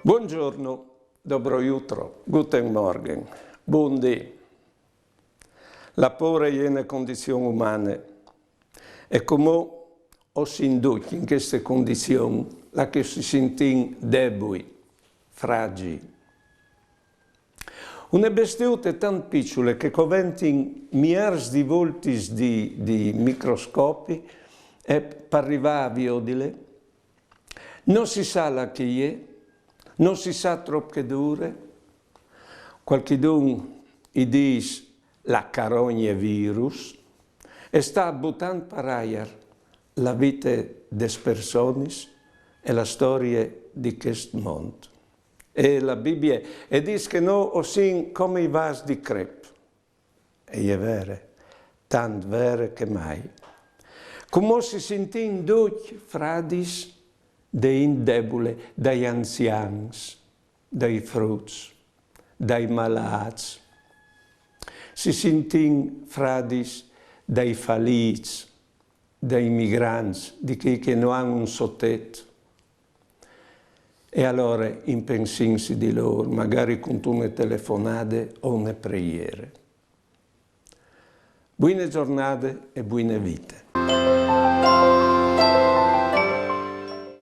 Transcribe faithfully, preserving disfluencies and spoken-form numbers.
Buongiorno, dobro jutro, guten Morgen, bundì. La pôre e je une condizion umane. E cumò o sin ducj in cheste condizion, là che si sintìn debui, fragii. Une bestiute tant piçule che coventin miârs di voltis di, di microscopi e par rivâ a viodile, no si sa là che e je, no si sa trop che dure. Cualchidun i dîs la carogne virus, e sta butant par aiar la vite des personis e la storie di chest mont. E la Bibie e dîs che nô o sin come i vâs di crep. E je vere, tant vere che mai. Cumò si sintìn ducj fradis de int debule, dai anzians, dai fruts, dai malâts. Si sintìn fradis dai falîts, dai migrants, di chei che no àn un sotet. E alore impensìnsi di lôr, magari cuntune telefonade o une preiere. Buine zornade e buine vite.